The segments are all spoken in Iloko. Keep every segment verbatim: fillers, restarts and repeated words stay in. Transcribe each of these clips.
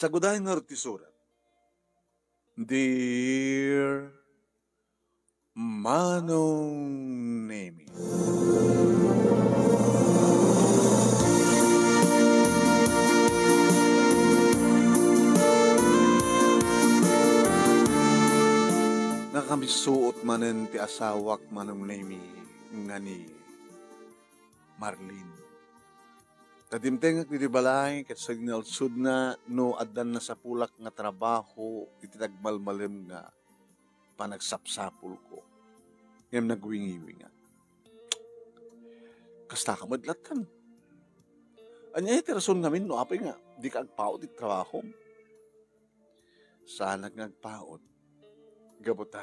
Tagudayen ngarud ti surat. Dear Manong Nemi. Nakamisuot manen ti asawak, Manong Nemi, nga ni Marlene. Ta dimtengek ditoy balay ket signal sudna no addan nasapulak nga trabaho iti nagmalmalem nga panagsapsapulko. Ngem nagwingiwingan. Kasta ka met lattan. Ania ti rason ngamin no apay nga dika agpaut iti trabahom? Saanak nga agpaut. Gapu ta,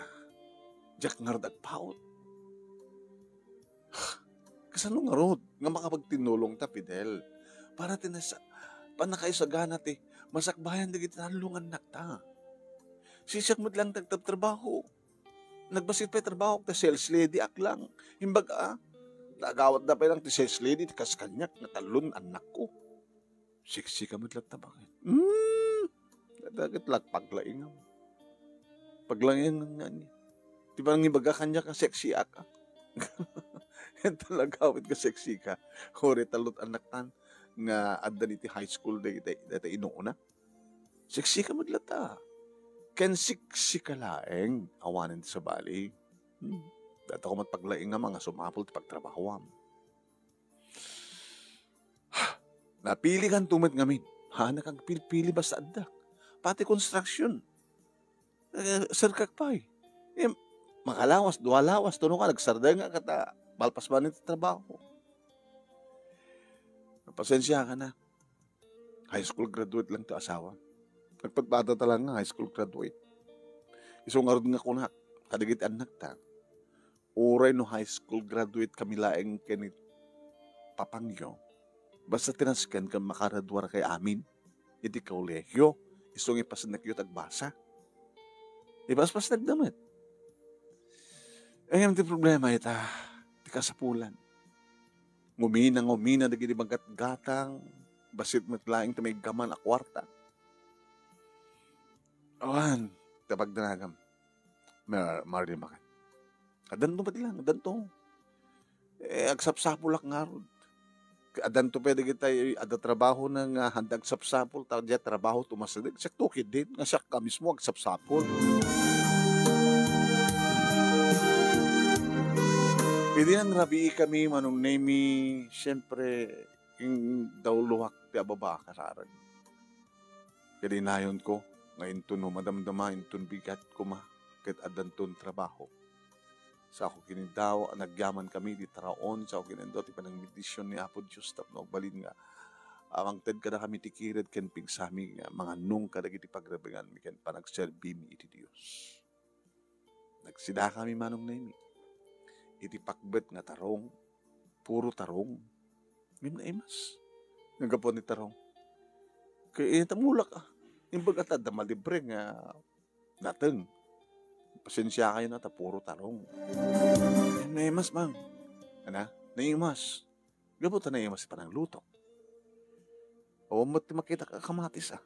diak ngarud agpaut. Kasano ngarud nga makapagtinnulong ta, Fidel? Para ti nasa-, pannakaisagana ti masakbayan dagiti tallo nga annakta. Sisiak met lang ti agtabtrabaho. Nagbassit pay trabaho ta sales lady ak lang. Imbaga, ah, nagawatda pay lang ti sales lady ti kas kaniak nga tallo nga annakko. Sexy ka met latta, baket. Hmm. Dagit lak paglaingam. Paglaingam nga ni. Ti panangibaga kaniak nga sexy ak. Ket talaga awit nga sexy ka. Hore tallo nga annaktan nga adda iti high school dagiti, dagiti inuuna. Sexy ka met latta. Ken sexy ka laeng, awanen ti sabali. Hmm. Data ko met paglaingam nga sumapul ti pagtrabahoam. Napilikanto met ngamin. Haanak agpilpili basta adda. Pati construction. Eh, serkak pay. Eh, makalawas, dua lawas, tuno ka, nagsardeng nga kata, malpas man iti trabaho. Pasensiakan na. High school graduate lang ti asawa. Nagpadpadata lang nga high school graduate. Isu ngarud nga kunak, kadagiti annakta. Uray no high school graduate kami laeng ken ni papangyo, basta ti nasken ken makaraduar kay amin iti kolehio, isu nga ipasnekyo ti agbasa. Ipaspasnekda met. Ngem ti problema ita, ti kasapulan. Ngumina, ngumina dagiti magatgatang, bassit met laeng ti maiggaman a kuarta. Awan, ti pagdanagam. Mar-, Marlene, baket. Addanto pay lang, addanto. Eh, agsapsapulak ngarud. Addanto pay dagiti adda trabahona nga handa agsapsapul, ta diay trabahot umasideg. Siak to ketdin, nga siak ka mismo agsapsapul. Idi nangrabii kami, Manong Nemi, siyempre, ing-, dauluak ti ababa kasarag. Ket inayonko nga inton no madamdama, inton bigat koma, ket addanton trabaho. Sao ket ni Dao a nagyamankami iti taraon, sao ket ni Dao ti panangbendision ni Apo Dios tapno agbalin nga, ah, mangted kadakami ti kired ken pigsami nga mangannong kadagiti pagrabianmi ken panagserbimi iti Dios. Nagsidakami, Manong Nemi, iti pakbet nga tarong, puro tarong. Ngem naimas. Naggapu ni tarong. Kay, eh, tamulak, ah. Imbag at adda malibre nga nateng. Pasensiakayo na ta puro tarong. Ngem naimas, Mang. Ana? Naimas. Gapu ta naimas ti panangluto. Awan met ti makitak a kamatis, ah.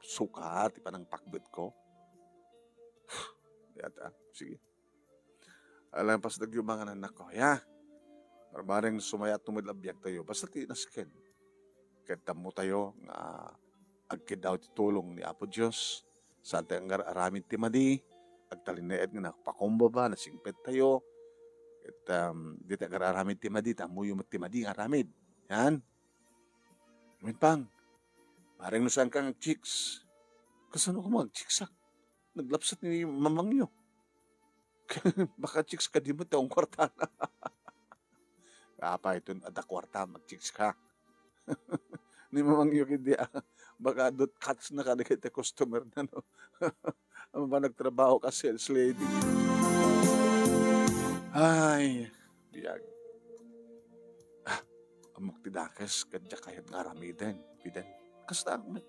Suka ti panangpakbetko. Yata, sige. Alam, pasdagyo mangan, annakko, ya. Barbareng sumayat tumid a biagtayo. Basta ti nasken. Ket ammotayo nga agkiddaw ti tulong ni Apo Dios. Saan tayo nga aramid ti madi, agtalinaed nga napakumbaba, nasingpet tayo. Ket, um, di tayo aramid ti madi, ta ammoyo met ti madi nga aramid. Yan. Amin pang, bareng no saan ka nga agchicks. Kasano ka mo agchicks, ah? Naglapsat ni mamangyo. Baka chicks ka di mo, taong kwarta na. Apa iton, adda kwarta, mag-chicks ka. Ni mamangyo kidi, ah. Baka dot cuts na ka, dagiti customer na, no? Ano ba, nagtrabaho ka, sales lady? Ay, biag. Ah, ammok ti dakes, kadya kayat nga aramiden, piden. Kasta, met.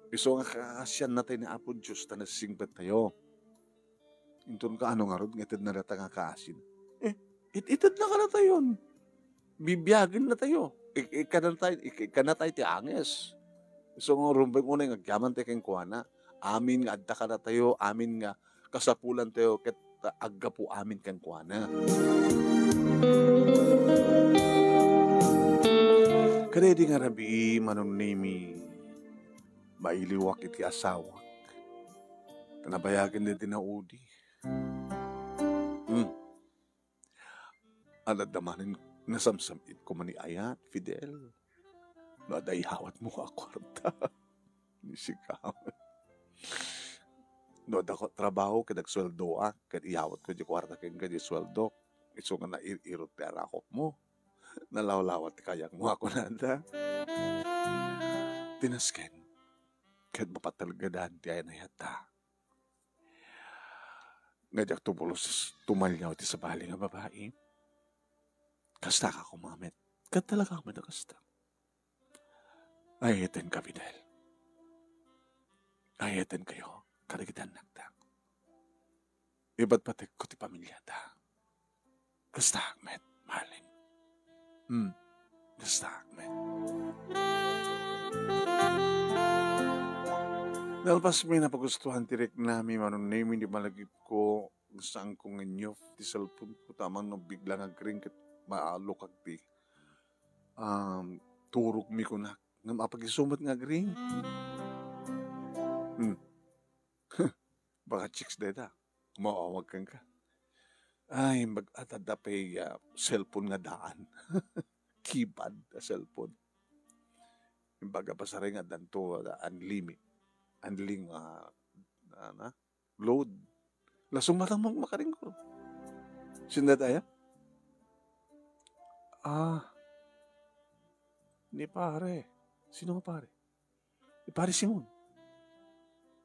Isu nga kakasian na tayo ni Apo Dios, ta nasingpet tayo. Inton kaano ngarud nga itedna data nga kaasin? Eh, it-, itedna kadatayon. Bibiagen na tayo. Ik-, ikkana tayo, ik-, ikkana tayo ti anges. So, nga rumbeng unay nga agyaman tayo kenkuana. Amin nga adda kadatayo, amin nga kasapulantayo, ket aggapu amin kenkuana. Kadaydi nga rabii, Manong Nemi, mailiwak iti asawak. Ta nabayagen daydi naudi. Hmm. Adda manen nasamsam-it koma ni ayat, Fidel. No adda iyawatmo a kuarta. Ni sika. No adda ko trabaho ket agsueldoak, ket iyawatko ti kuarta kenka ti sueldok. Isu nga nair-irot ti arakopmo. Nalawlawat ti kayakmo a kunada. Ti nasken, ket mapatalgedan ti ay-ayatta. Nga diak tubulos tumaliaw iti sabali nga babai. Kasta ka koma met. Ket talaga met a kasta. Ayatenka, Fidel. Ayatenkayo kadagiti annakta. Ibatbatekko ti pamiliata. Kasta met, Marlene. Hmm. Kasta met. Nalpas mi napagustuhan ti riknami, Manong Nemi, di malagipko, saanko nga inyuf ti cellphone ko, ta amangan no bigla nga agring ket maalukag ti, um, turogmi kunak. Ngem apag-isu met nga agring. Hmm. Baka chicks dayta. Maawag kenka. Ay, mag-, at adda pay, ah, cellphone nga daan. Keypad a cellphone. Imbaga, pasaray nga addanto, ah, unlimi-, unling-, ah, ah, na? Load. Lasong matang mag-, makaringgo. Sinda tayo? Ah, ni pare. Sino nga pare? Ni pare Simon.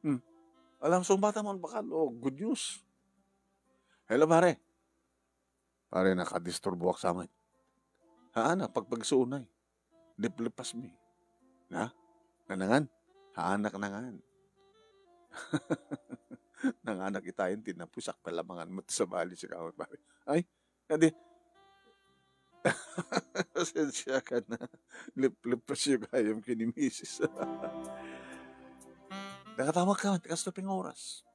Hmm. Alam, sumbata man bakal, oh, good news. Hello, pare. Pare, nakadisturboak sa amin. Haan, pagpagsuunay. Liplipasmi. Na? Nanangan? Haanak nangan. Nanganak itayen ti napusak palamangan mo ti sabali si kamat, pare. Ay, adi. Pasensya ka na. Liplipasyo gayam ken ni misis. Nakatamak ka, kasto ping oras.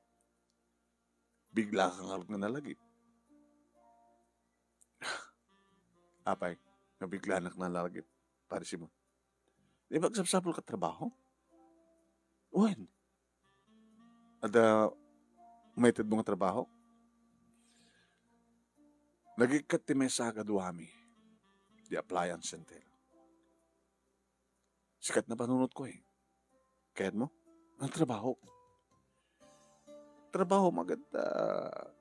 Bigla ka ngarud nga nalagip. Apay, nabiglanak nalagip, Pare Simon. Di ba agsapsapul ka trabaho? Wen. Adda maited mo nga trabaho? Nagikkat ti maysa a kaduami, di appliance center. Sikat na panunotko, eh. Kayatmo? Ang trabaho. Trabaho, magad, ah,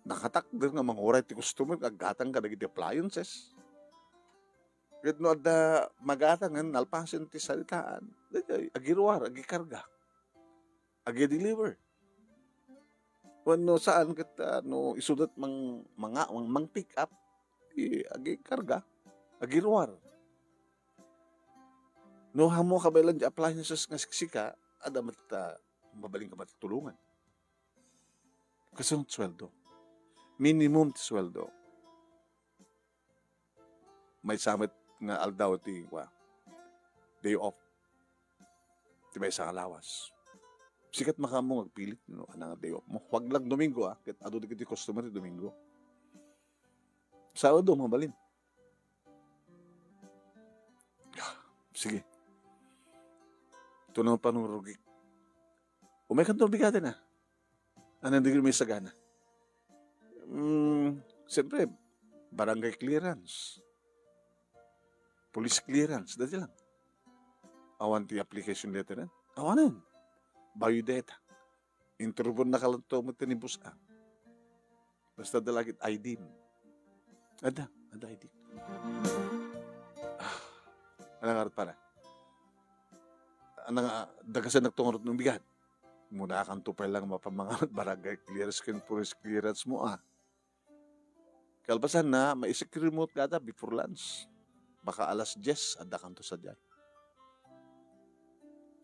nakatakder nga manguray ti customer, aggatang kadagiti appliances. Ket no adda magatang, nalpasen ti saritaan, daytoy, agiruar, agikarga, agi-deliver. Wenno saan ket, ah, no isudat mang-, manga-, mang-, mang-pick up, di agikarga, agiruar. No, ammo kabaelan ti appliances nga siksika, adda met, ah, mabalin ka met tulongan. Kasano ti sueldo? Minimum ti sueldo. Maysa met nga aldaw ti, wa, day off. Ti maysa nga lawas. Sikat makaammo nga agpilit no ania nga day off mo. Huwag lang Domingo, ah. Ket adu dagiti customer ti Domingo. Sabado, mabalin. Sige. Ito na panurugik. Umay kanto bigaden, ah. Ano, hindi ko may sagana? Mm, siyempre, barangay clearance. Police clearance, dati lang. Awan ti application letter, eh. Awanen. Biodata. Interview na kalanto mo tinibus, ah. Basta da lagit I D. Ada, ada I D. Ah, ano nga para? Ano nga, dagasan nagtungarot ng bigat. Muna kan tupay lang mapamangamit barangay clearance ken police clearance mo, ah. Kalpasan na, maisik remote kada before lunch. Baka alas diyes, adda kanto sa dyan.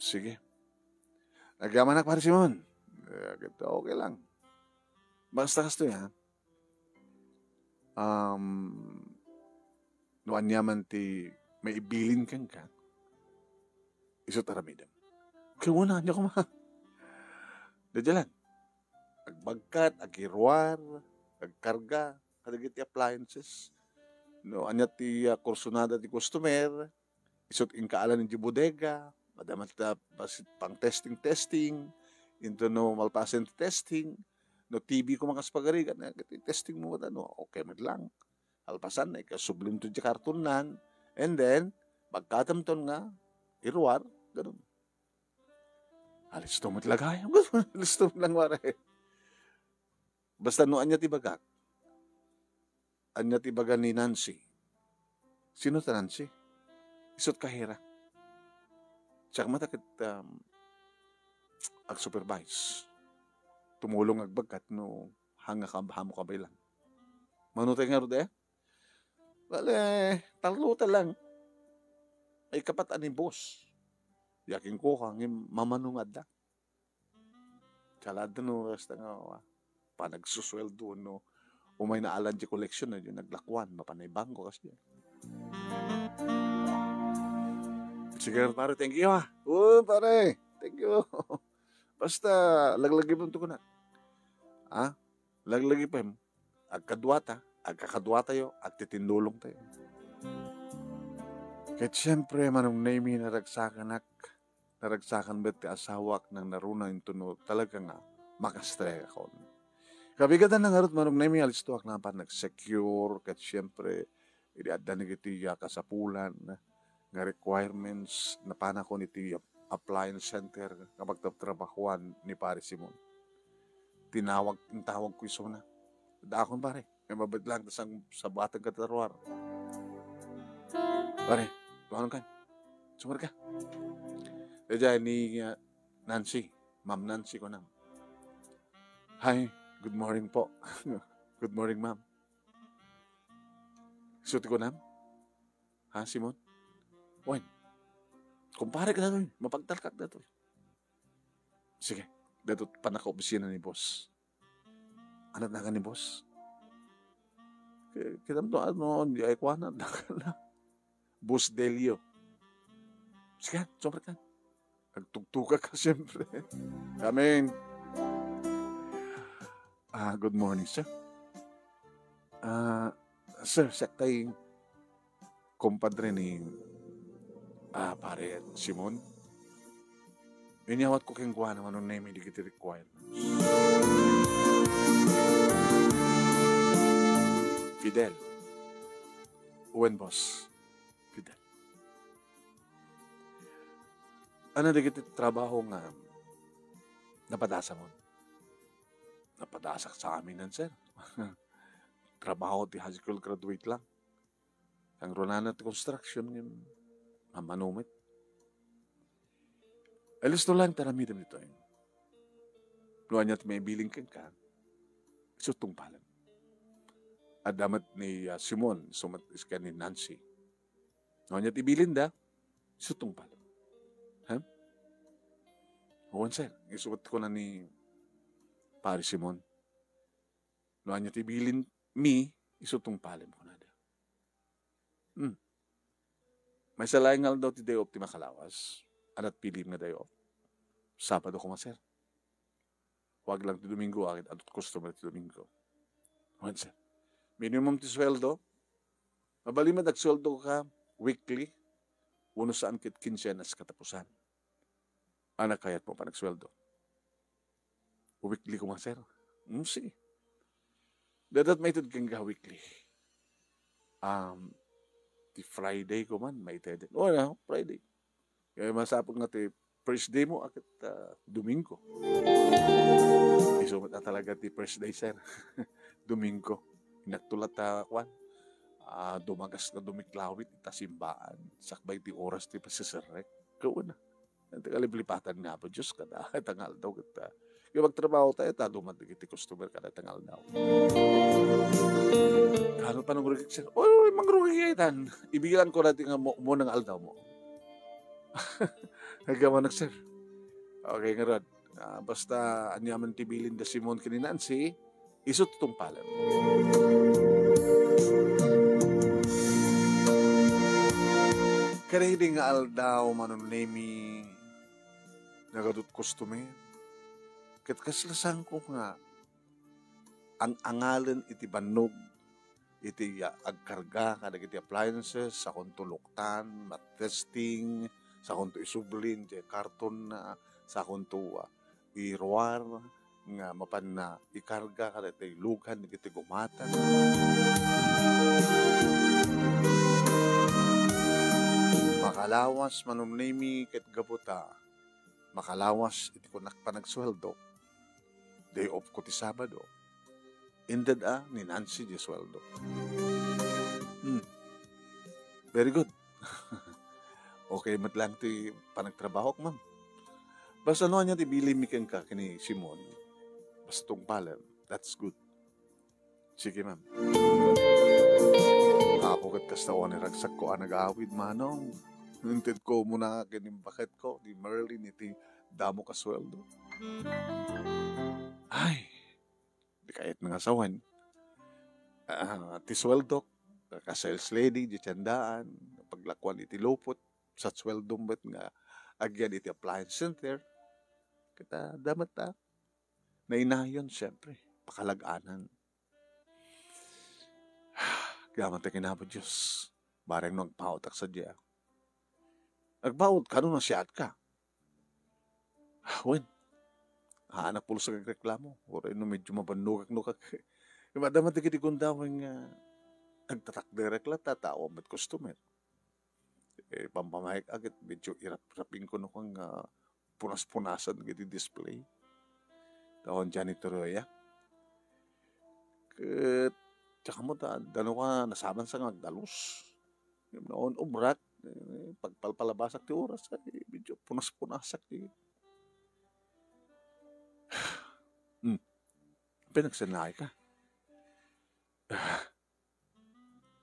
Sige. Nagyamanak, Pare Simon. Eh, okay lang. Basta kastoy, ha? Um, no aniaman ti maibilin kenka, Isut' aramidem. Kayat koma. Daydiay lang. Agbagkat, agiruar, agkarga kadagiti appliances. No ania ti, ah, kursunada ti customer, isut' inkaalan idiay bodega, madama ta pang-testing-testing, intono malpasen ti testing, no T V koma kas pagarigan, eh, iti testing mo, ano, okay met lang. Alpasan, ikasublim to di kartonnan, and then, bagkatem ton nga iruar, ganun. Alisto met la gayam. Alisto met lang, pare. Basta no ania ti bagak, ania ti baga ni Nancy. Sino ta Nancy? Isut' kahira. Siak met a ket, um, ag-supervise. Tumulong agbagkat no hanga ka, hamo ka baila. Mano tayo nga rude? Wala, eh, tallo ta lang. Ay, kapat a ni boss. Yakin ko, hangin mamano nga adda. Kalad no, basta nga, ah, panagsusueldo, no, umay naalan ti koleksyon, no, yung naglakuan, mapanay bangko, kasi. Sige, pare, thank you, ha. Oo, pare, thank you. Basta, laglagi mo ito ko na. Ha? Laglagi pa, agkaduata, agkakaduatayo, agtitindulong tayo. Ket siyempre, Manong Nemy, naragsakanak, naragsakan met ti asawak nang naruna intono talaga nga makastrek akon. Kabigatanna ngarud, Manong Nemy, alistoak napan nag-secure, ket siyempre, idi adda nagiti, ah, kasapulan nga requirements, napanakon iti appliance center nga pagtatrabahoan ni Pare Simon. Tinawag, intawag ko isuna. Daakon, pare. Nga mabit lang, tas ang sabatang kataruar. Pare, tumanon kan. Sumar ka. Daydiay ni, ah, Nancy. Ma'am Nancy ko nang. Hi, good morning po. Good morning, ma'am. Isut' ko nang. Ha, Simon? Wen. Kumpare ka datoy. Mapagtalkak datoy. Sige. Datoy panaka-opisina ni boss. Anat nagan ni boss? Ki-, kitam to, ano, di ay kuana, dakal na. Boss Delio. Sige, sumar ka. Nagtugtuga ka, siyempre. Amen. Ah, good morning, sir. Ah, sir, siak tay kumpadre ni, ah, Pare Simon. Inyawat ko kenkuana, Manong Nemy, dagiti requirements. Fidel. Wen, boss. Fidel. Ano dagiti trabaho nga napadasa mo? Napadasak sa amin, sir. Trabaho ti high school graduate lang. Ang runana ti construction, ngem mamano met. Alisto lang, taramidem ditoy. No ania ti maibilin kenka, isut' tungpalem. Adda met ni, ah, Simon, isu met iska ni Nancy. No ania ti bilinda, isut' tungpalem. Ha? Wen, sir. Isu met kuna ni Pare Simon. No ania ti bilin mi, isut' tungpalem, kunada. Hmm. Maysa laeng nga aldaw ti day off ti makalawas. Anat pilim nga day off? Sabado koma, sir. Huwag lang ti Domingo, akin adut customer ti Domingo. Wen, sir. Minimum ti sweldo. Mabalin met agsueldo ka weekly, wenno saan ket kinsenas katapusan. Ania kayat mo panagsueldo? Weekly koma, sir. Hmm, sige. Dadat maited kenka weekly. Um, ti Friday ko man, maited. O, na, Friday. Kaya masapul nga ti first day mo, aket, ah, Domingo. Isu met a talaga ti first day, sir. Domingo. Inaktulat ta, kwan. Ah, dumagas nga dumiklawit, ita simbaan. Sakbay ti oras ti pasiserrek. Kauna. Iti kaliplipatan nga, Apo Diyos, kada ita nga aldaw, ket, ah, yung magtrabaho tayo, ta dumat dagiti customer kada ita nga aldaw. Ano pa nang rugik, sir? Oy, oy, mangrugik itan. Ibilang ko dati nga mo, mo nang aldaw mo. Nagkamanak, sir. Okay, ngarud. Ah, basta, aniaman ti bilin da Simon ken ni Nancy, isut' tungpalem. Kadaydi nga aldaw, Manong Nemi, nagadut customer. Ket kasla sangko nga ang-angalen iti bannog, iti, ah, agkarga kadagiti appliances, sakonto luktan, mat-testing, sakonto isublin, diay karton na, sakonto, ah, iruar, nga mapanna ikarga kadagiti lugan dagiti gumatan. Makalawas, Manong Nemi, ket gapu ta makalawas iti kunak panagsueldo. Day off ko ti Sabado. Inted a ni Nancy diay sueldo. Hmm. Very good. Okay met lang ti panagtrabahok, ma'am. Basta no ania ti bilinmi kenka ken ni Simon, basta tungpalen, that's good. Sige, ma'am. Apo, ket kasta unay ragsakko a nag-awid, Manong. Intedko umuna ken imbaketko ni Merlin iti damo a sueldo. Ay, di kayat nga sawen. Ah, ti sueldok, ka-sales lady, diay tiendaan, paglakuan iti lupot, sa sueldom met nga agyan iti appliance center. Ket, ah, adda met a nainayon, siempre, pakalag-anan. Kaya man ti kinabo Dios, bareng no agpaotak sadiay. Agpaot ka no nasiatka. Ah, wen. Haanak pulos agreklamo. Uray no medyo mabannogak no kak-, Madama dagiti gundaway nga agtatakderek latta, tao met customer. Eh, pampamaek-ak ket medyo irap-rapingko no kang, ah, punas-punasan iti display. Taon janitor ya. Ket, tsaka mo ta, dano ka nasaban sa nga agdalus. Ngem naon obrak, eh, pagpalpalabasak ti oras, ay, medyo punas-punasak ti. Hmm. Pinagsanay ka.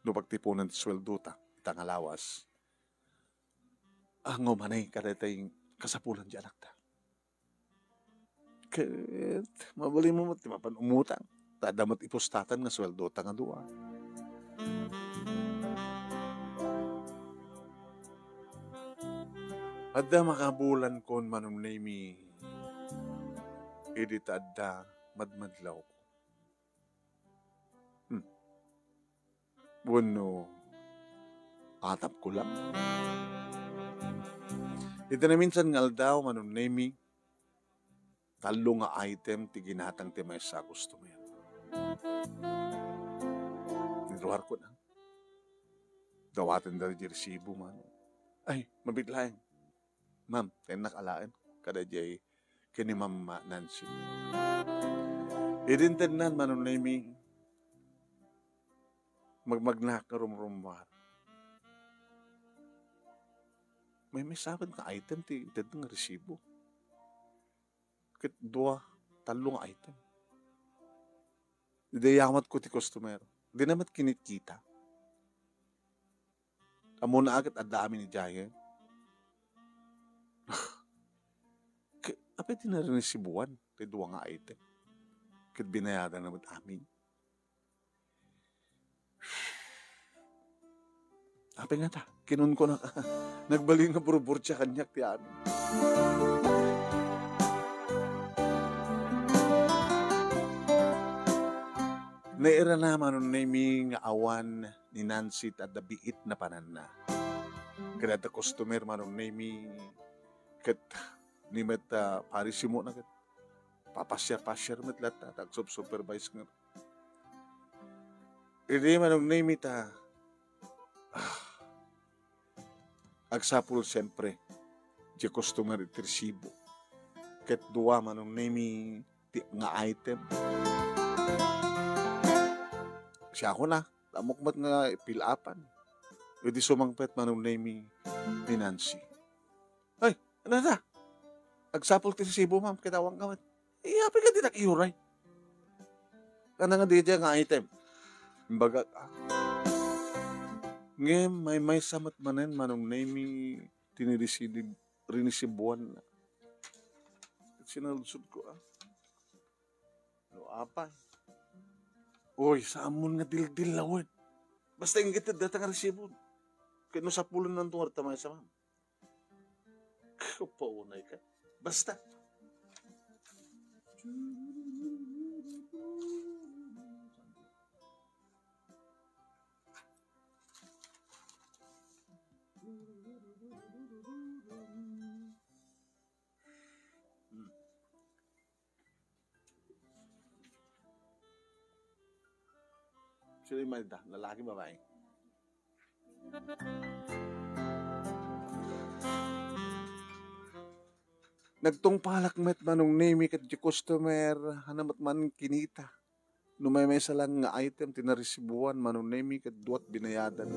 No pagtiponan ti sueldo ta, ita nga lawas. Ang umanay kadaytay kasapulan ti anakta. Ket mabalin mo met ti mapan umutang. Ta adda met ipustatan nga sueldo ta nga dua. Adda makabulankon, Manong Nemi, idi ta adda madmadlawko. Hmm. Wenno, atapko lang. Iti naminsan nga aldaw, Manong Nemi, tallo nga item ti ginatang ti maysa a customer. Ni ruarko na. Dawaten da di resibo, Manong. Ay, mabiit laeng. Ma'am, tennak alaen. Kada jay ken ni Ma'am Nancy. Idi intednan, Manong Nemi, magmagnak nga rumrummuar. Maymaysa met nga item ti inted nga resibo. Ket dua, tallo nga item. Idi ayamatko ti customer. Dina met kinitkita. Ammona a ket adda amin idiay. Ke-, apay ti narinisibuan ti dua nga item? Ket binayadan na met amin. Apay ngata, kinunko na, nagbalin nga burburtia kaniak ti amin. Nairana, Manong Nemi, nga awan ni Nancy ti adda biit napananna. Ket adda customer, Manong Nemi, ket ni met, ah, parisimo na ket papasiar-pasiar met latta, ta agsupervise nga. Idi, Manong Nemi, ta, ah, agsapul siempre, di customer iti resibo. Ket dua, Manong Nemi, ti, nga item. Siya ko na, tamok met nga pilapan. Idi sumangpet, Manong Nemi, ni Nancy. Ay, ano na? Agsapul ti resibo, ma'am, ket awan ka met. Eh, apay ka di nakiuray? Kana nga di nga item. Imbagak, ah. Ngem, maymaysa met manen, Manong Nemi, ti nirisinib-, rinisibuan na. Sinaludsod ko, ah. No, apay. Uy, saan mo nga dildil lawen? Basta inggeted data nga resibo. Ket no sapulennanto nga retta maysa, ma'am. Kapaunay ka. Basta. Hmm. Sino yung malda? Lalaki, babae? Nagtungpalak met Manong Nemi ket di customer, ania met man kinita. No maymaysa lang nga item ti naresibuan Manong Nemi ket duat binayadan.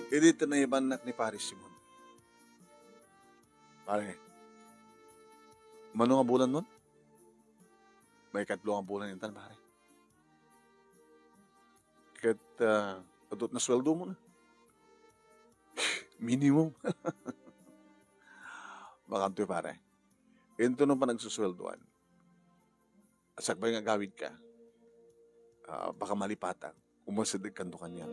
Idi ti naibannak ni Pare Simon. Pare, mano nga bulan mon? Maikatlo nga bulan intan, pare. Ket, ah, adut na sweldo mo na. Minimum. Makantoy, pare. Into no panagsusweldoan. Sakbay nga agawid ka. Ah, baka malipatan. Umasideg kanto kaniak.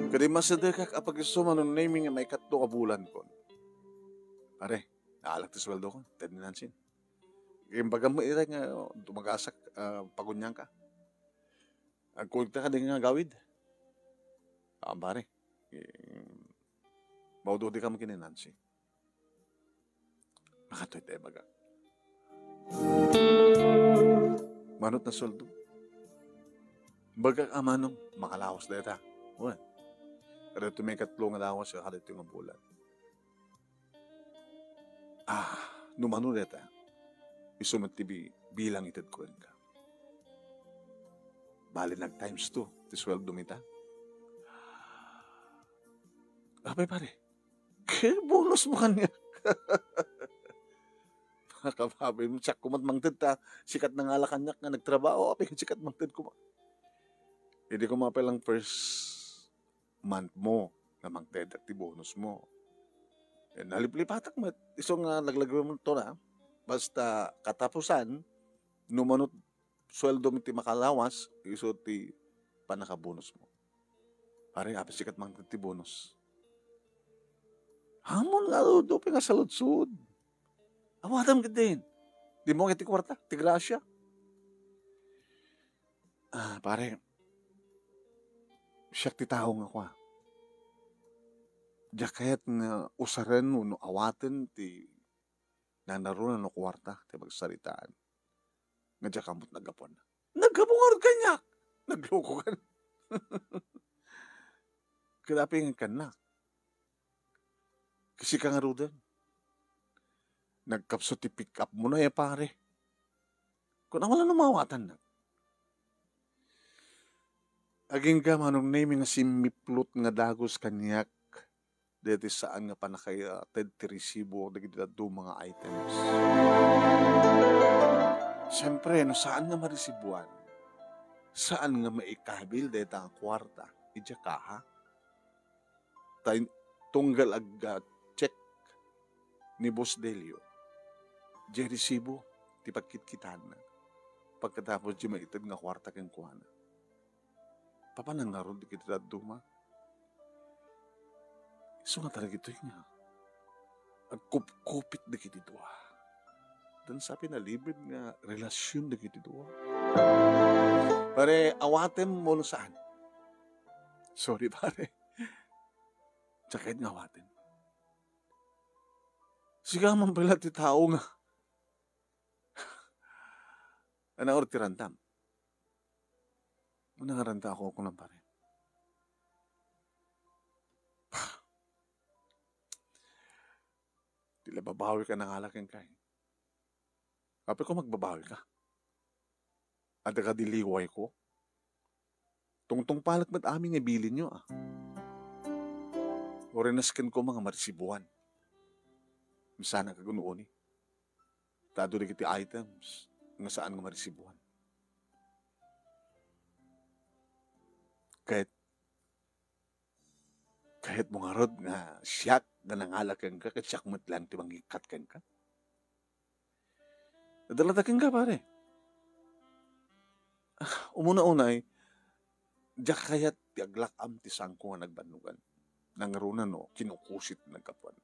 Kadi masidegak a pagisu Manong Nemi nga maikatlo a bulan kon. Pare, naalak ti sweldo kon. Ted ni Nancy. Imbagam mo ira nga tumagasak, ah, pagunyan ka. Agkulik ta kadi nga agawid. Ah, pare. Eh, maududi ka mo kini Nancy. Makatoy tayo baga. Manot na sweldo. Baga ka manong makalawas dayta. Wen. Kada ito may katlo nga lawas, kada ito nga bulan. Ah, no mano dayta. Isu met ti bi-, bilang ited ko ka. Bali nag times two ti sweldo mi ta. Apay pare, bonus mo kaniak. Makababain mo, siak koma ti mangted ta, sikat nangala kaniak nga nagtrabaho, apay sikat mangted koma. Idi koma pay lang first month mo nga mangted ti bonus mo. Eh, naliplipatak met, isu nga laglagipen mo to na, basta katapusan, no mano sweldo mi ti makalawas, isu ti pannakabonus mo. Pare, apay sikat mangted ti bonus. Ammom nga adu pay nga saludsod. Awatam ketdin. Di mo nga ti kuarta, ti grasia. Ah, pare, siak ti tao nga kua. Diak kayat nga usaren wenno awaten ti nanaruna no kuarta ti pagsaritaan. Nga diak ammot naggapuan. Naggapu ngarud kaniak. Nagloko kan. Kadapi nga kannak. Kasi ka ngaruden. Nagkapso ti pick up mo na ya, pare. Kun awan no mawatannak. Agingga Manong Nemi nga simmiplot nga dagus kaniak daytoy saan nga pannakayated ti resibo dagiti dadduma nga items. Siempre, no saan nga maresibuan, saan nga maikabil dayta nga kuarta idiay kaha. Ta in-, tunggal agga-check ni Boss Delio, diay resibo ti pagkitkitanna. Pagkatapos diay maited nga kuarta kenkuana. Papanan ngarud dagiti dadduma. Isu nga dagitoy nga agkupkupit dagiti dua. Tan sa pinalibed nga relasyon dagiti dua. Pare, awatem mo no saan. Sorry, pare. Sakit nga awaten. Sika man pala ti tao nga. Ano nga ti rantam? Ano nga ranta ako kung pare? Ti la babawi ka nangala kenka, eh. Apay ko magbabawi ka? Adda kadi liway ko? Tungtungpalek met amin nga bilinyo, a. Uray nasken koma nga maresibuan. Misanak a gunoni. Ta adu dagiti items nga saan nga maresibuan. Ket, kayatmo ngarud nga siak nga nangala kenka, ket siak met laeng ti mangikkat kenka? Nadalata kenka, pare. Ah, umuna-unay, diak kayat ti aglak-am ti saanko nga nagbannogan. Nangruna no, kinukusit ti naggapuan.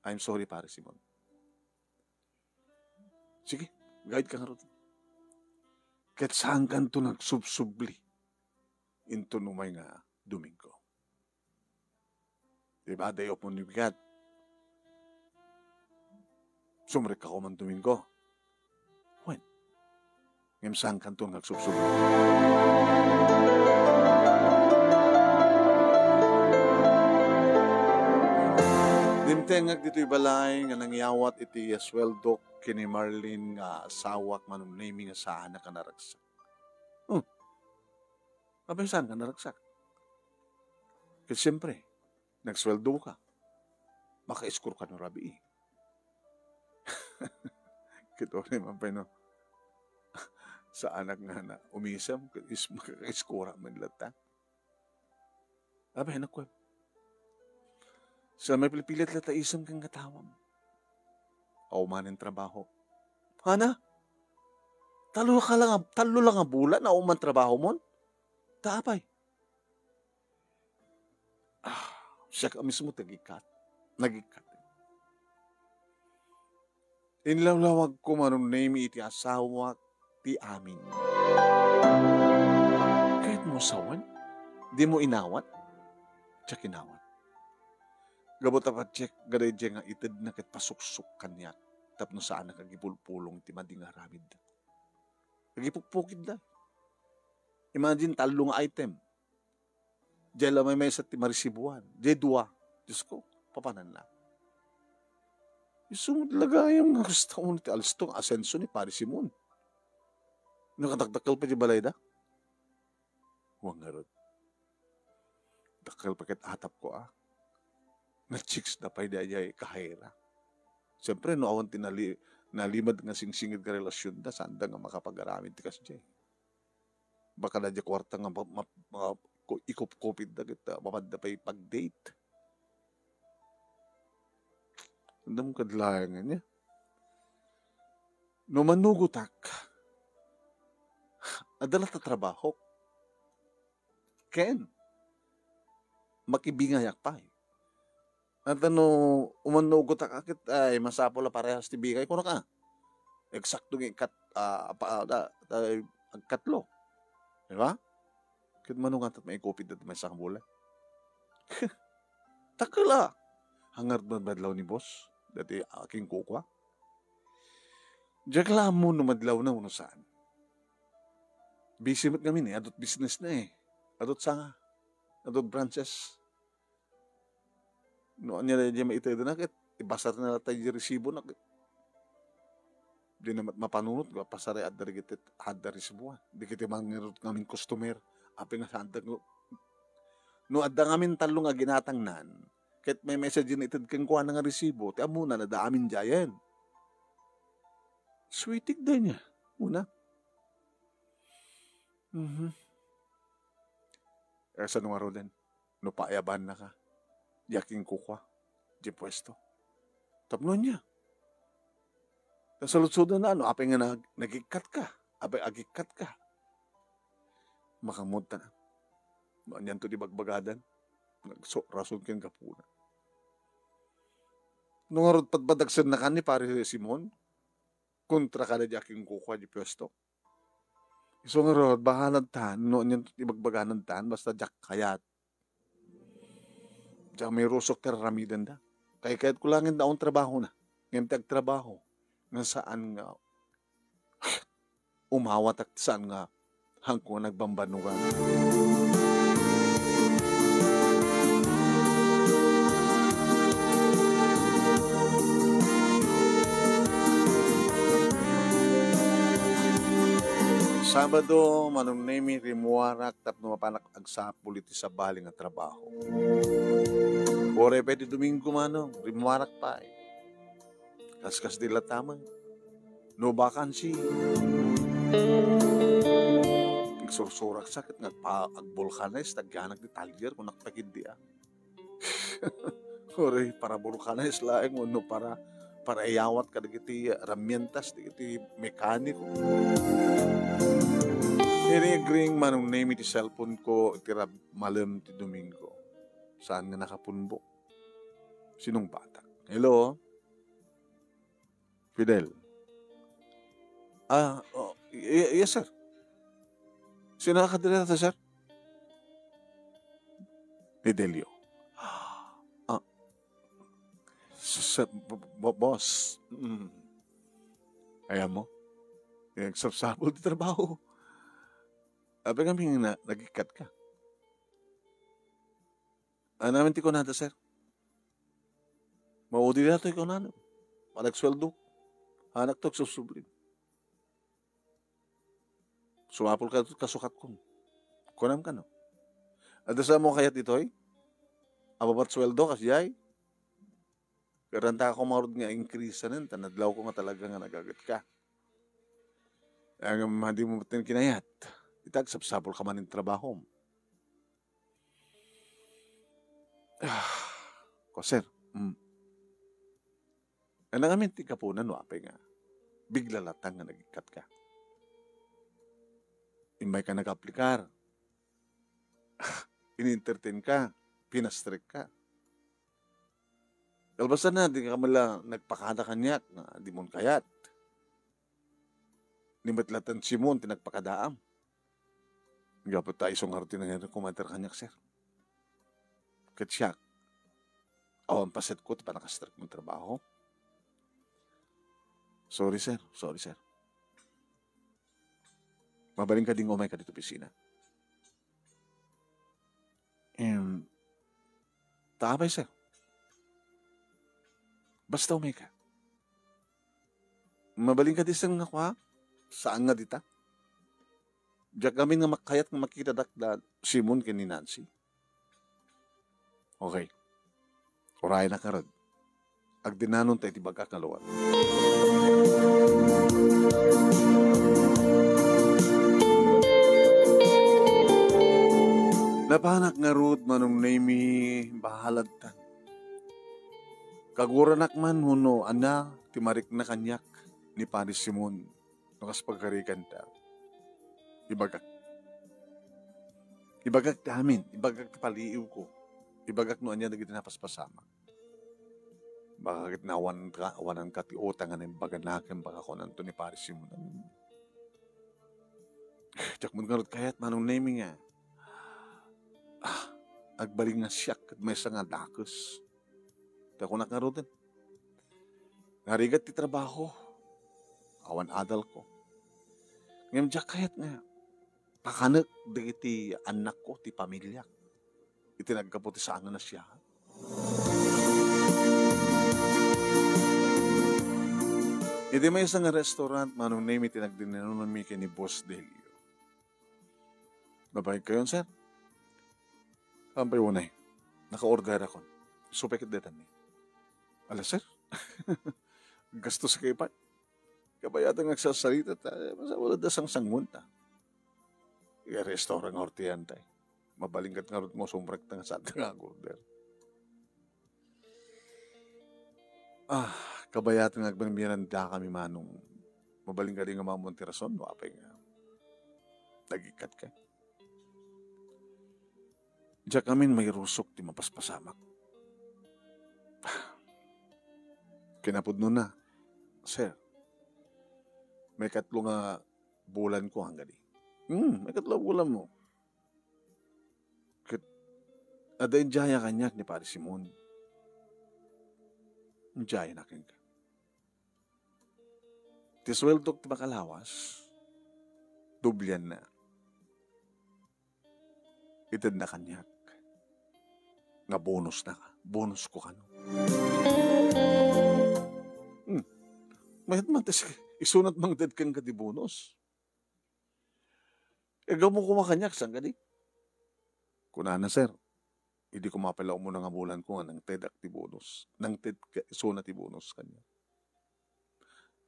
I'm sorry, Pare Simon. Sige, guide ka ngarud. Ket saankanto nagsubsubli inton umay nga Domingo. Di ba, day off mo ni bigat? Sumrekka man Domingo. Wen, ngem saankanto nga agsubsubli. Dimtengak ditoy balay nga nangyawat iti suweldok ken ni Marlene nga asawak, Manong Nemy, nga saanak a naragsak. Hmm. Apay, saanka naragsak? Ket siempre, nagsueldo ka. Makaiskurka no rabii. Ket uray man pay no, saanak nga na, umisem, ket is-, makaiskurak man latta. Apay, nakuan. Sa mapilpilit latta isem ken katawam. Aw manen trabaho. Hana? Tallo ka lang, tallo lang a bulan, aw man trabaho mon? Ta apay? Ah, siak a mismo ti agikkat. Nagikkat. Inlawlawagko, Manong Nemy, iti asawak ti amin. Kayatmo sawen? Dimo inawat? Diak inawat. Gapu ta patiek, daydiay nga itedna ket pasuksok kaniak tapno saanak agipulpulong iti madi nga aramidda. Agipukpukitda. Imagine, tallo nga item. Diay la maymaysa ti maresibuan. Diay dua. Diyos ko, papananna. Isu met la gayam nga kasta uno ti alsto nga asenso ni Pare Simon. Nakadakdakkel pay ti balayda. Wen ngarud. Dakkel pay ket atapko a. Nga chicks da pay daydiay kahayra. Siempre, no awan ti nali-, nalimed nga singsingir nga relasionda, saanda nga makapagaramid ti kasdiay. Baka daydiay kuarta nga ma-, ma-, ma-, ku-, ikupkupitda ket, ah, mapadda pay pag-date. Andam kad laeng ania. No manugotak, adda latta trabahok. Ken, makibingayak pay. Ata no, umannugotak a ket, ay, masapul a parehas ti bingay, kunaka. Eksakto nga ikat-, ah, pa-, da-, da-, agkatlo. Di ba? Ket mano nga tat maikupit dati maysa nga bulan? Dakkel a. Hangar madlaw ni boss, dati, ah, king kukua. Diak la ammo no madlawna wenno saan. Busy met ngamin eh, adut business na eh. Adut sanga. Adut branches. No ania daydiay maitedna ket ibasarna latta diay resibona ket dina met mapanunot nga pasariat dagiti adda resibuan. Dagiti mangirut ngamin customer, apay nga saanda no, no adda ngamin tallo nga ginatangnan, ket may message nga ited kenkuana nga resibo, ti ammona, adda amin diayen. Sweetik da niya. Una. Mhm. Kasano ngaruden? No paayabannaka, diak king kukua, diay puesto. Tapno ania? Ta saludsodna, no apay nga nag-, nagikkatka, apay agikkatka. Makaammoda. No anianto ti bagbagadan? Nagso-, rason ken gapuna. No ngarud, padpadagsennakan ni Pare Simon, kontra kada diak king kukua diay puesto. Isu ngarud, bahanadtan, no anianto ti bagbagadantan, basta diak kayat. Diak mairusok ti ar-aramidenda. Kaykayatko laeng nga awan trabahona. Ngem ti agtrabaho, nga saan nga umawatak, saan nga haanko nga nagbambannogan. Sabado, Manong Nemy, rimmuarak tapno mapanak agsapul iti sabali nga trabaho. Uray pay ti Domingo, Manong, rimmuarak pay. Kaskasdi latta met. No vacancy. Agsursurak sa ket nga agpa-, agvulcanize, tagyanak ti talyer, kunak pay ketdi a. Uray, para vulcanize laeng wenno para, paraiyawat kadagiti ramientas dagiti mekaniko. Ini agring Manong Nemi ti cellphone ko iti rab-, malem ti Domingo. Saan nga nakapunbok? Sinong batak? Hello? Fidel. Ah, oh, y-, yes, sir. Sino ka dita, sir? Fidelio. Ah, sir, b-, b-, boss. Mm. Ayan mo? Nagsapsapul ti trabaho. Apay kami nga na-, nagikkat ka. Anamin ti kunada, sir? Maudi daytoy kunana. Panagsueldo. Anak to, agsusubli. Sumapul ka kasukatko. Kunam kano. Adda sa mo kayat ditoy? Ababat sueldo, kasdiay? Pero anta ako marud nga increase-anen, ta nadlaw ko nga talaga nga nagaget ka. Ang madi mo ba't kinayat? Ita, agsapsapul ka man in trabahom. Ah, ko, sir. Mm. Ano nga min ti kapuna no apay nga bigla latang nga nagikkat ka? Imbay ka nag-aplikar. In-entertain ka. Pinastrek ka. Kalpasan na, di ka man lang nagpakada kaniak nga di mon kayat. Ni met latta ni Simon ti nagpakadaam. Gapu ta isu ngarud ti nangirekomendar kaniak, sir. Ket siak, awan paset ko ti panakastrek mo trabaho. Sorry, sir. Sorry, sir. Mabalin ka ding umay ka dito opisina. Em, ta apay, sir? Basta umay ka. Mabalin ka di, sir, nga kua? Saan nga dita? Diak amin nga makayat nga makitadak da Simon ken ni Nancy. Okay. Urayan a karod. Agdinanon ta iti bagak nga lugar. Napanak ngarud, Manong Nemi, bahaladtan. Kaguranak man huno ania ti marikna kaniak ni Padi Simon no kas pagarigan ta. Ibagak. Ibagak ti amin, ibagak ti paliiwko. Ibagak no ania dagiti napaspasamak. Baka ket naawan ka, awanan ka ti utang nga naimbagana ken baka kunanto ni Padi Simon. Diak met ngarud kayat, Manong Nemi, nga, ah, agbalin nga siak ket maysa nga dakes. Ta kunak ngaruden, narigat ti trabaho, awan adalko. Ngem diak kayat nga pakanek dagiti annakko, ti pamiliak, iti naggapu ti saan nga nasiaat. Iti maysa nga restaurant, Manong Nemi, ti nagdinanonmi ken ni Boss Delio. Babaen kayon, sir? Ampay unay. Naka-orderakon. Supay ket daytan ni. Ala, sir? Gastos kayo pa. Kabayatan nga agsasalita ta, masapul a sangsangon ta. Iya restaurant nga ortian ta, eh. Mabalin ket ngarud nga sumrekta nga saan nga order. Ah, kabayatan nga agmirmiranda kami, Manong. Mabalin kadi nga mamon ti rason no apay nga nagikkat ka. Diak amin mairusok ti mapaspasamak. Kinapudno na, sir. Maikatlo nga bulan ko, angganin. Hmm, maikatlo a bulan mo. Ket adda indiaya kaniak ni Padi Simon. Indiaya na kenka. Ti sueldok ti makalawas, dublianna. Itedna kaniak nga bonus na, bonus ko kano. Hmm. Mayat man, tas isunat mangted kenka ti bonus. Iggamu koma kaniak, saan kadi? Kunana, sir, idi koma pay la umuna nga bulan ko nga nangtedak ti bonus. Nangted ka, isuna ti bonus kaniak.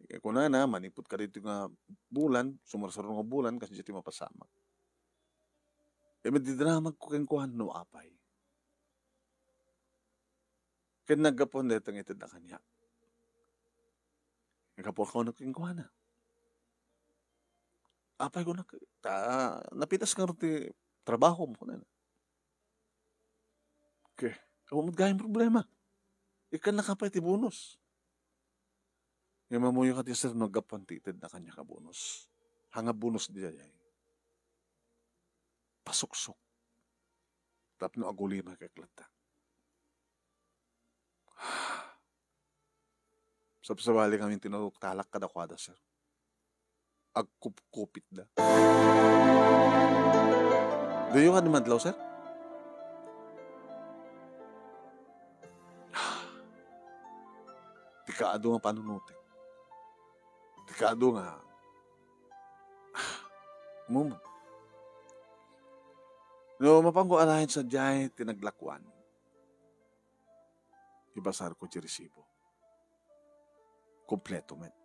Eh, kunana, manipud kadaytoy nga bulan, sumarsaro nga bulan, kasdiay ti mapasamak. Eh, madidramag ko kenkuan no apay. Ken naggapuan dayta nga itedna kaniak. Naggapu ako kenkuana. Apay, kunak, ta, napitas nga ti trabaho mo, kunana. Okay. Awan met gayam problema. Ikkannaka pay ti bonus. Nga mamuyo ka ti sir no gapuan ti itedna kaniak a bonus. Haan nga bonus daydiay. Pasuksok. Tapno agulimek latta. Sabsabali kami tinurok talak kadakuada, sir. Agkupkupitda. Diyo kadi madlaw, sir? Ti kaadu nga panunotek. Ti kaadu nga, mum. No, mapanko alaen sadiay ti naglakuan. Ibasarko ti resibo. Kompleto met.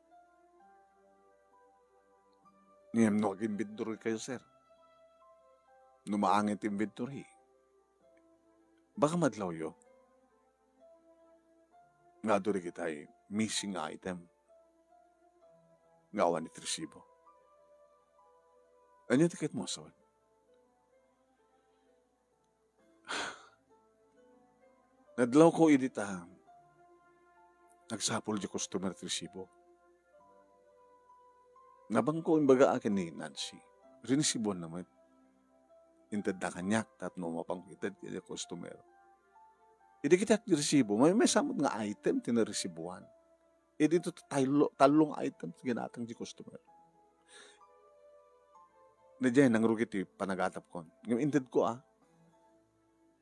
Ngem no ag-inventory kayo, sir, no maangin ti inventory, baka madlawyo nga adu dagitay missing nga item nga awan iti resibo. Ania ti kayatmo a sawen? Nadlawko idi ta nagsapul di customer ti resibo. Nabangko imbaga ken ni Nancy. Rinesibuanna met. Intedna kaniak tapno mapanko ited iti customer. Idi kitaek ti resibo, maymaysa met nga item ti naresibuan. Idi ito tallo, tallo nga item ti ginatang di customer. Daydiay nangrugi ti panagatapkon. Ngem intedko, a.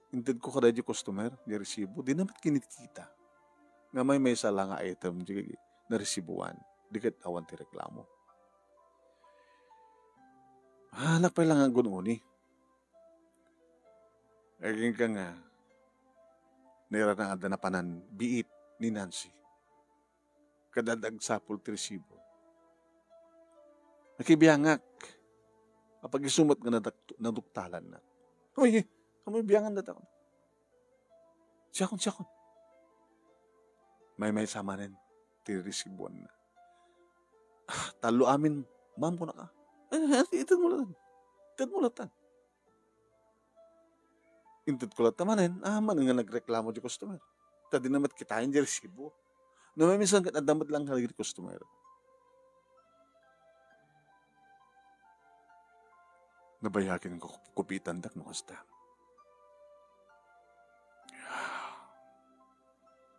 Intedko kadaydi customer, di resibo. Dina met kinitkita nga maymaysa la nga item di naresibuan. Di ket awan ti reklamo. Haan pay la nga agun-uni. Agingga nga, nairana adda napanan biit ni Nancy. Kada agsapul ti resibo. Nakibiangak. Apag-isu met nga nadak-, naduktalannak. Uy, amoy biangan data. Siakon, siakon. Maymaysa manen ti resibuanna. Ah, tallo amin, ma'am, kunana. Eh, eh, ited mo lang. Ited mo lang tan. Intedko latta manen, amangan nga nagreklamo di customer. Ta dina met kitaen di resibo. No, maminsan ket adda met lang kadagiti customer. Nabayagen nga kup-, kupitandak no kasta.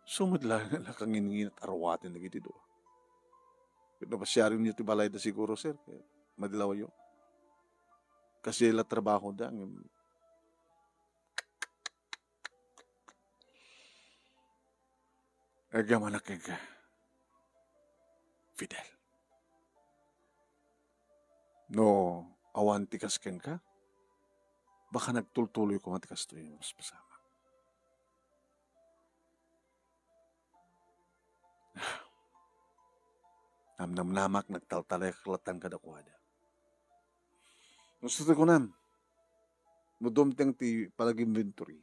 Isu met laeng nga nakanginnginat a ruaten dagiti dua. Ket no pasiarenyo ti balayda siguro, sir, ket madlawyo. Kasi la trabahoda, ngem agyamanak kenka, Fidel. No awan ti kas kenka, baka nagtultuloy koma ti kastoy, mas masamak. Namnamnamak, nagtaltalek latta kadakuada. Gusto ti kunam, no dumteng ti panag-inventory,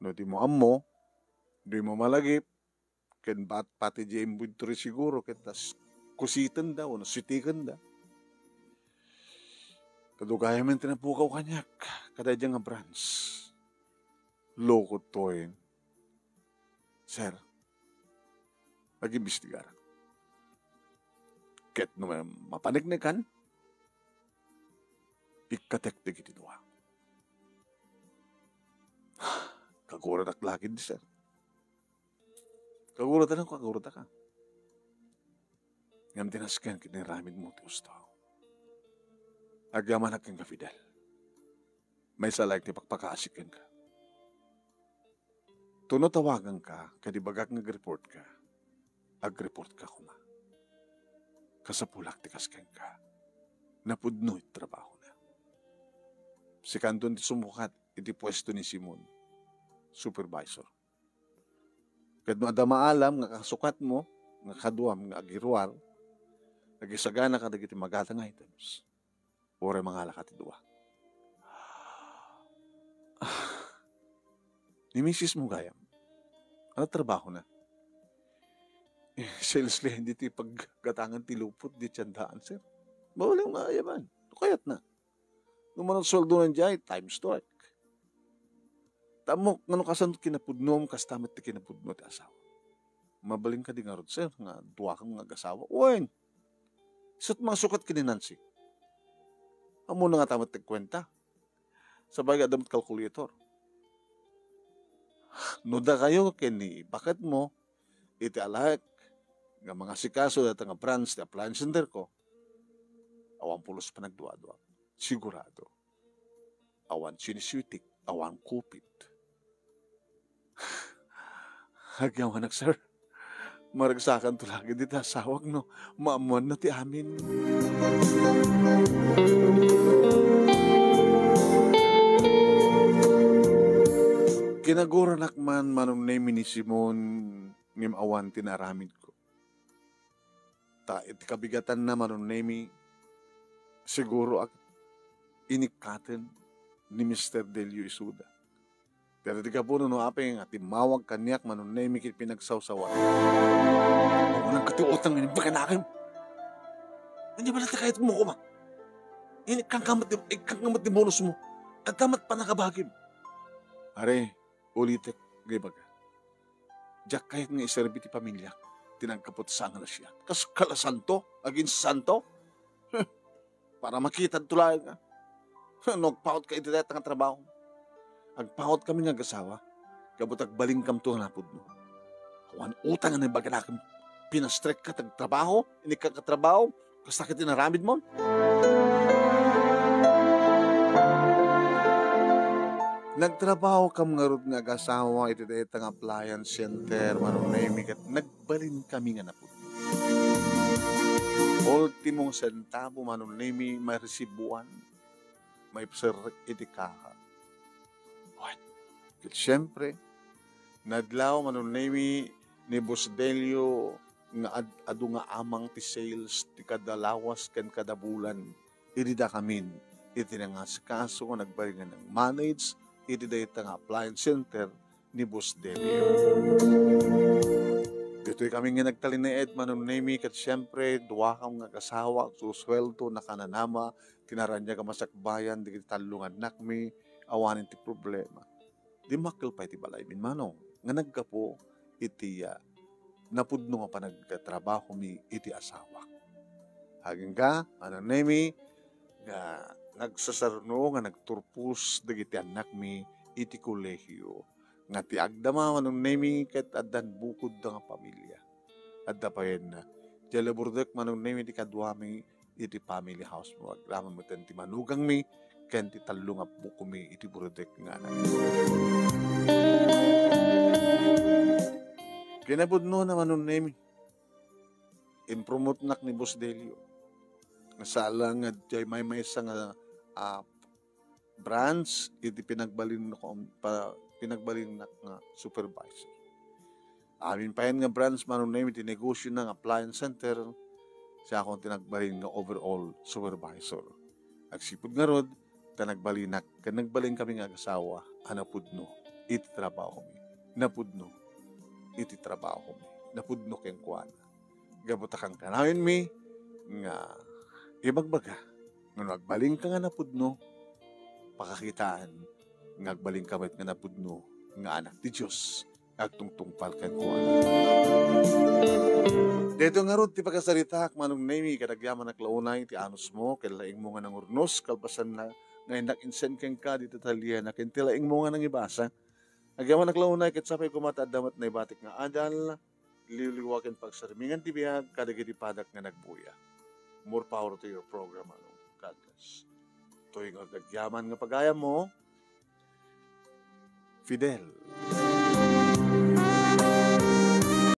no di mo ammo, di mo malagip, ken bat-, pati di inventory siguro, ket tas kusitenda, wenno sitikenda. Kadugayamen ti napukaw kaniak, kadaydi nga branch. Loko toyen. Sir, agimbestigarak. Ket no ma-, mapaneknekan, ikkatek dagiti dua. Kaguratak la ketdi, sir. Kaguratan, kagurata ka. Ngem ti nasken ket ni aramidmo ti gusto. Agyamanak kenka, Fidel. Maysa laeng ti pakpakaasi kenka. Tuno tawaganka, ket ibagak nga agreport ka, agreport ka koma. Kasapulak ti kas kenka. Napudno iti trabahona. Sikanton ti sumukat iti puesto ni Simon, supervisor. Ket no adda maalam nga kasukatmo, nga kaduam nga agiruar, agisagana kadagiti magatang items, uray mangala ka ti dua. Ah, ni misis mo gayam, ano trabahona? Sales lady ti paggatangan ti lupot, di tiandaan, sir. Bawal yung maayaban. Kayat na. No manang sweldo na diay, times two. Tamo, ngano kasan kinapudnom, kasta met ti kinapudno ti asawa. Mabalin ka di ngarud, sir, nga duakam nga agasawa. Wen, isut' mangsukat ken ni Nancy. Ammona ngata met ti kuenta. Sabagay, adda met calculator. No dakayo ken ni baketmo, iti alak nga mangasikaso dayta nga branch ti appliance center ko, awan pulos panagduadua. Sigurado. Awan siniswitik, awan kupit. Agyamanak, sir. Maragsakanto laeng dita asawak no maammoanna ti amin. Kinaguranak man, Manong Nemi, ni Simon, ngem awan ti naaramidko. Ta iti kabigatanna, Manong Nemi, siguro ak-, inikkaten ni Mister Delio Isuda. Pero di gapu no apay nga timmawag kaniak, Manong Nemi, ket pinagsawsawa. Awanan ka ti utang nga imbaganakem. Ania bala ti kayatmo koma? Inikkan ka met, ikkan ka met ti bonus mo. Adda met panagabagim. Are, ulitek nga ibaga. Diak kayat nga iserbi ti pamiliak, ti naggapu ti sanglasla. Kas kalasanto, aging santo? Para makitadto laeng, a. No agpawot ka iti dayta nga trabaho. Agpawot kami nga agasawa, gapu ta agbalinkamto nga napudno. Awan utang nga naimbaganakem. Pinastrekka ti agtrabaho, inikka nga trabaho, kasta ket inaramidmo. Nagtrabahokam ngarud nga agasawa iti dayta nga appliance center, Manong Nemi, ket nagbalin kami nga napudno. Ultimo nga sentabo, Manong Nemi, maresibuan, maipserrek iti kaha. Wen, ket siempre, nadlaw, Manong Nemi, ni Boss Delio nga ad-, adu nga amang ti sales ti kada lawas ken kada bulan idi dakamin iti nangasikaso nga nagbalin nga nang-manage iti dayta nga appliance center ni Boss Delio. Ditoy kami nga nagtalinaed, Manong Nemi, ket siempre, duakam nga agasawa, agsusueldo, nakananama, tinaraniag a masakbayan dagiti tallo nga annakmi, awanen ti problema. Dimmakkel pay ti balaymin, Manong, nga naggapu iti, ah, napudno nga panagtrabahomi iti asawak. Agingga, Manong Nemi, nga nagsasarno nga nagturpos dagiti annakmi iti kolehio, nga ti agdama, Manong Nemi, ket addan bukodda nga pamilia. Adda payen, diay Labordec, Manong Nemi, ti kaduami iti family house mo. Agraman met ti manugangmi ken ti tallo nga appokomi iti Burdek nga anak. Kinapudnona, Manong Nemi, impromotenak ni Boss Delio. Nga saan la nga diay maymaysa nga, ah, branch iti pinagbalinnak, pa-, pinagbalinnak nga supervisor. Amin payen nga branch, Manong Nemi, ti negosyo na nga appliance center, siakon ti nagbalin nga overall supervisor. Agsipud ngarud, ta nagbalinak, ken nagbalin kami nga agasawa a napudno iti trabahomi. Napudno iti trabahomi. Napudno kenkuana. Gapu ta kankanawenmi nga ibagbaga nga no agbalinka nga napudno, pakakitaan nga agbalinka met nga napudno nga anak ti Dios nga agtungtungpal kenkuana. Daytoy ngarud ti pakasaritaak, Manong Nemi, ket agyamanak la unay ti anusmo ken laingmo nga nangurnos kalpasanna nga innak insend kenka dita talliana ken ti laingmo nga nangibasa. Agyamanak la unay ket sapay koma ta adda met naibatik nga adal, liwliwa ken pagsarmingan ti biag kadagiti padak nga nagbuya. More power to your program, ano. God bless. Toy nga agyaman nga pagayammo, Fidel